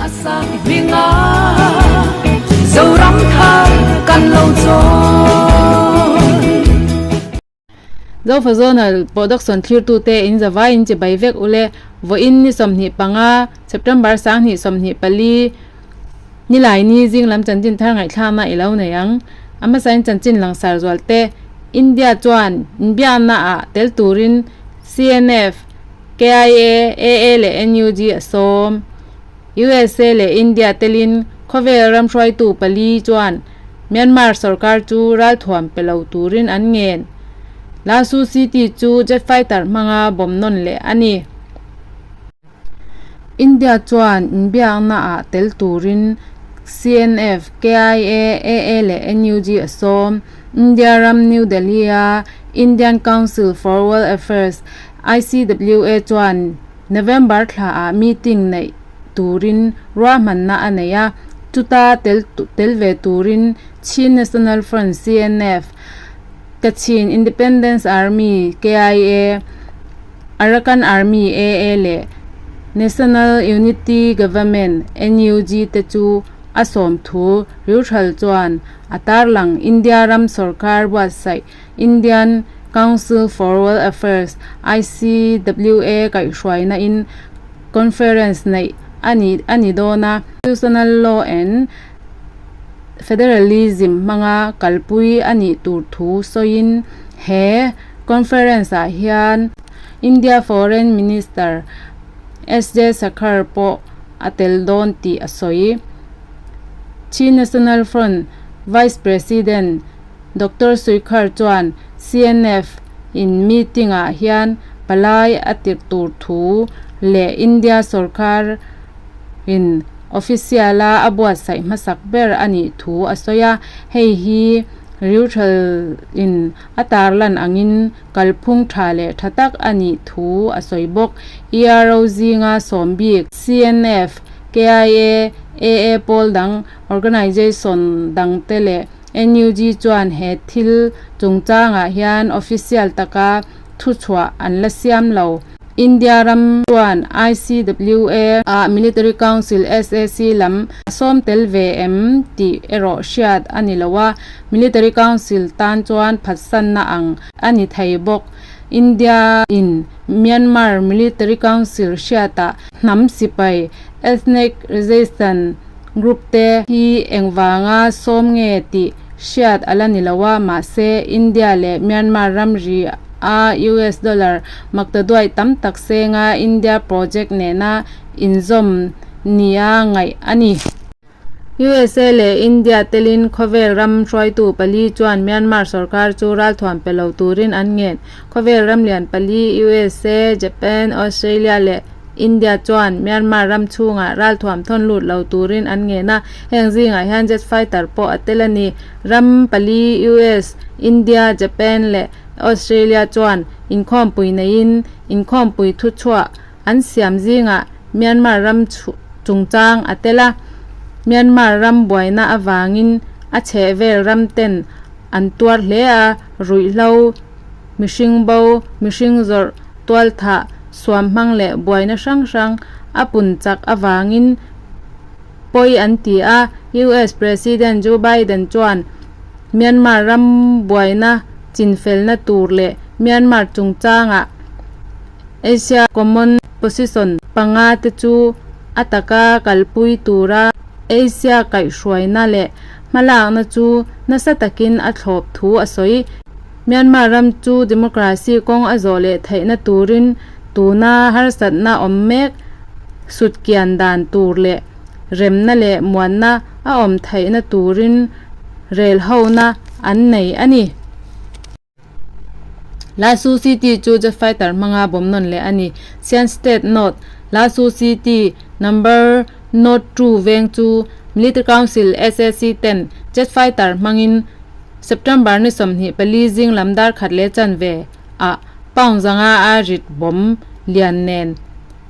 Sang hminga Zoram thar kan lo chawn. Zofa Zonal Production thlirtute in zavai in chibai vek ule vawiin ni 25 September 2024 Nilaini zing lam chanchin thar ngaihthlakna i lo nei ang. A hmasain chanchin langsar zual te India chuan inbiakna ah tel turin CNF, KIA, AA leh NUG a sawm. USA leh India telin khawvel ram hruaitu pali chuan Myanmar sorkar chu ralthuam pe lo turin an ngen. Lasu City chu jet fighter hmanga bawm nawn leh a ni. India chuan inbiakna ah tel turin CNF, KIA, AA leh NUG a sawm. India ram New Delhi-a Indian Council for World Affairs, ICWA, chuan November thlaah meeting neih turin ruahmanna a nei a, chuta tel tel ve turin Chin National Front, CNF, Kachin Independence Army, KIA, Arakan Army, AA, leh National Unity Government, NUG, te chu a sawm thu Riuthal chuan a tarlang. India ram sorkar buatsaih Indian Council for World Affairs, ICWA, kaihhruaina in conference neih a ni a ni dawn a. Constitutional Law and Federalism hmanga kalpui a nih tur thu sawiin he conference ah hian India Foreign Minister S Jaishankar pawh a tel dawn tih a sawi. Chin National Front Vice President Doctor Suikhar chuan CNF in meeting ah hian palai a tirh tur thu leh India sorkar in official a a buatsaih hmasak ber a nih thu a sawi a, hei hi Riuthal in a tarlan angin kalphung tha leh tha tak a nih thu a sawi bawk. ERO zinga sawm bik CNF, KIA, AA pawl dang organisation dangte leh NUG chuan he thil chungchangah hian official taka thuchhuah an la siam lo. India ram chuan ICWA ah Military Council SAC lam a sawm tel ve em tih erawh hriat a ni lo a, Military Council tan chuan phatsanna ang a ni thei bawk. India in Myanmar Military Council hriatah hnam sipai, ethnic resistance, Group te hi engvanga sawm nge tih hriat a la ni lo a, mahse India leh Myanmar ramri a US dollar maktaduaih tam tak senga India project nena inzawm nia ngaih a ni. USA leh India telin khawvel ram hruaitu pali chuan Myanmar sorkar chu ralthuam pe lo turin an ngen. Khawvel ram lian pali USA, Japan, Australia leh India chuan Myanmar ram chhungah ralthuam thawn lut lo turin an ngen a, heng zingah hian jet fighter pawh a tel a ni. Ram pali US, India, Japan leh Australia chuan inkhawmpui neiin inkhawmpui thuchhuah an siam zingah Myanmar ram chungchang a tel a, Myanmar ram buaina avangin a chhehvel ram ten an tuar hle a, ruihhlo, mihring bo, mihring zawrh, tualthah, suam hmang leh buaina hrang hrang a pun chak avangin pawi an ti a, US President Joe Biden chuan Myanmar ram buaina chinfelna tur leh Myanmar chungchangah Asia Common Position panga te chu a taka kalpui tura Asia kaihhruaina leh hmalakna chu nasa takin a thlawp thu a sawi. Myanmar ram chu democracy kawng a zawh leh theihna turin tuna harsatna awm mek sutkian dan tur leh remna leh muanna a awm theihna turin rel hona an nei a ni. Lasu City chu jet fighter hmanga bawm nawn leh a ni. Sian State North, Lasu City, Number North 2 veng chu Military Council SAC ten jet fighter hmangin September ni 24 zing lam dar khat leh chanve ah pound zanga a rit bawm lian nen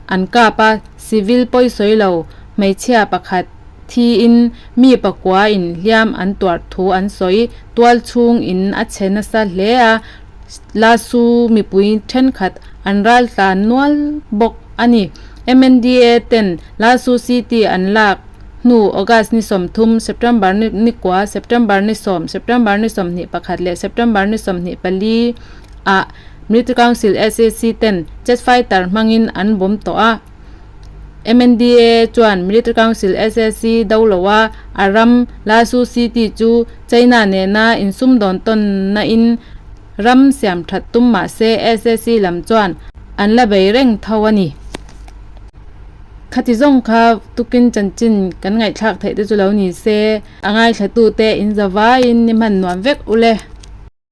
an kap a, civil pawisawi lo hmeichhia pakhat thiin mi pakua in hliam an tuarh thu an sawi. Tual chhung in a chhe nasa hle a, Lasu mipui thenkhat an ral tlan nual bawk a ni. MNDA ten Lasu City an lak hnu August ni 30, September ni kua, September ni 10, September ni 21 leh September ni 24 ah Military Council sac ten jet fighter hmangin an bawm tawh a. MNDA chuan Military Council sac do loa a ram Lasu City chu China nena insumdawn tawnna in ram siam that tum mah se sac lam chuan an la bei reng tho a ni. Khati zawng kha tukin chanchin kan ngaihthlak theih te chu lo ni se, a ngaithlatute in zavaiin ni hman nuam vek u le.